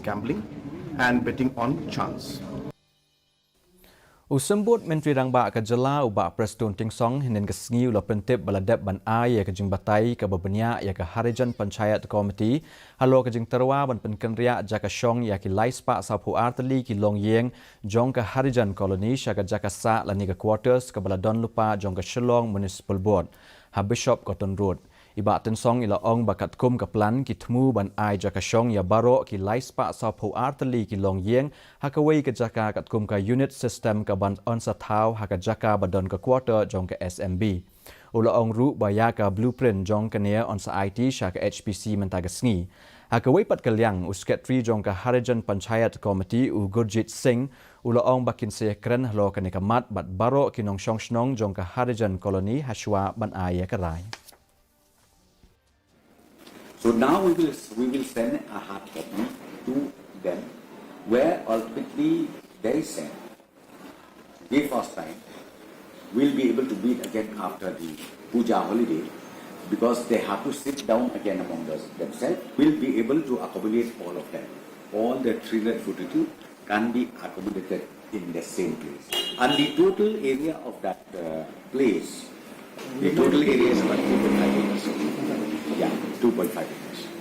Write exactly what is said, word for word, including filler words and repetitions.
gambling and betting on chance. U Symbud Myntri Rangbah ka Jylla u Bah Prestone Tynsong hynnin ka sngi u la pyntip ba la dep ban ai ïa ka jingbatai kaba bniah ïa ka Harijan Panchayat Committee halor ka jingtyrwa ban pynkynriah jaka shong ïa ki lai spah sawphew ar tylli ki longïing jong ka Harijan Colony sha ka jaka sah lane ka quarters kaba la don lypa jong ka Shillong Municipal Board ha Bishop Cotton Road. I Bah Tynsong i la ong ba katkum ka plan ki thmu ban ai jaka shong ïa baroh ki lai spah sawphew ar tylli ki longïing ha kawei ka jaka katkum ka unit system kaban yn sa thaw ha ka jaka ba don ka quarter jong ka S M B. U la ong ruh ba ïa ka blueprint jong kane yn sa aiti sha ka H P C mynta ka sngi. Ha kawei pat ka liang, u Secretary jong ka Harijan Panchayat Committee u Gurjit Singh u la ong ba kin sa ïakren halor kane ka mat bad baroh ki nongshong shnong jong ka Harijan Colony hashwa ban ai ïa ka rai. So now we will, we will send a hard copy to them where ultimately they said, give us time, we'll be able to meet again after the puja holiday because they have to sit down again among themselves. We'll be able to accommodate all of them. All the three hundred forty-two can be accommodated in the same place. And the total area of that uh, place, the total area is about two point five acres. Yeah, two point five acres.